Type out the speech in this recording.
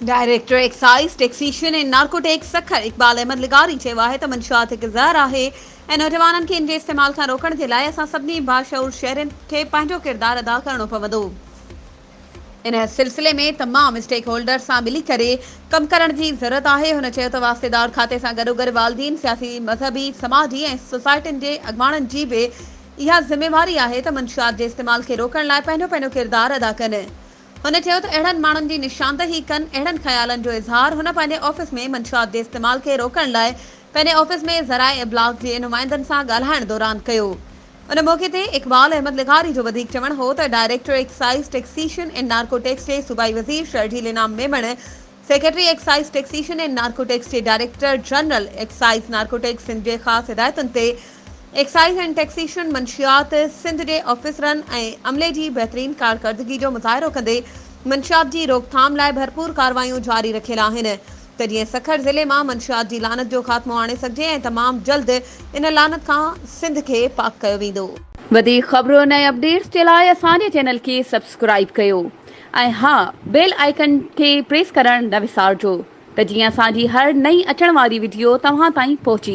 Director excise, taxation ۽ narcotics Sukkur Iqbal Ahmed لغاري چيو آهي ته منشيات هڪ زهر آهي ۽ نوجوانن کي ان جي استعمال کان روڪڻ جي لاء اسان سڀني باشعور شهرين کي پنهنجو ڪردار ادا ڪرڻو پوندو. ان سلسلي ۾ تمام اسٽيڪ هولڊرز سان ملي ڪري ڪم ڪرڻ جي ضرورت آهي. هن چيو ته واسطيدار کاتي سان گڏوگڏ والدين، سياسي، مذهبي، سماجي ۽ سوسائٽين جي اڳواڻن جي به اها ذميواري آهي ته منشيات جي استعمال کي روڪڻ لاء پنهنجو پنهنجو ڪردار ادا ڪن. هن چيو ته اهڙن ماڻهن جي نشاندهي ڪن، اهڙن خيالن جو اظهار هن پنهنجي آفيس ۾ منشيات جي استعمال کي روڪڻ لاء پنهنجي آفيس ۾ ذرائع ابلاغ جي نمائندن سان ڳالهائڻ دوران ڪيو. ان موقعي تي اقبال احمد لغاري جو وڌيڪ چوڻ هو ته director excise taxation and narcotics جي صوبائي وزير Sharjeel Inam Memon secretary excise taxation and narcotics جي director general excise narcotics Sindh جي خاص هدايتن تي ايڪسائيز اينڊ ٽيڪسيشن منشيات سنڌ جي آفيسرن ۽ عملي جي بهترين ڪارڪردگي جو مظاهرو ڪندي منشيات جي روڪٿام لاء ڀرپور ڪارروايون جاري رکيل آهن ته جيئن سکر ضلعي مان منشيات جي لعنت جو خاتمو آڻي سگهجي ۽ تمام جلد ان لعنت کان سنڌ کي پاڪ ڪيو ويندو. وڌيڪ خبرن ۽ اپڊيٽس جي لاء اسان جي چينل کي سبسڪرائيب ڪيو. ۽ ها بيل آئيڪن کي پريس ڪرڻ نه وسارجو ته جيئن اسان جي هر نئين اچڻ واري وڊيو توهان تائين پهچي.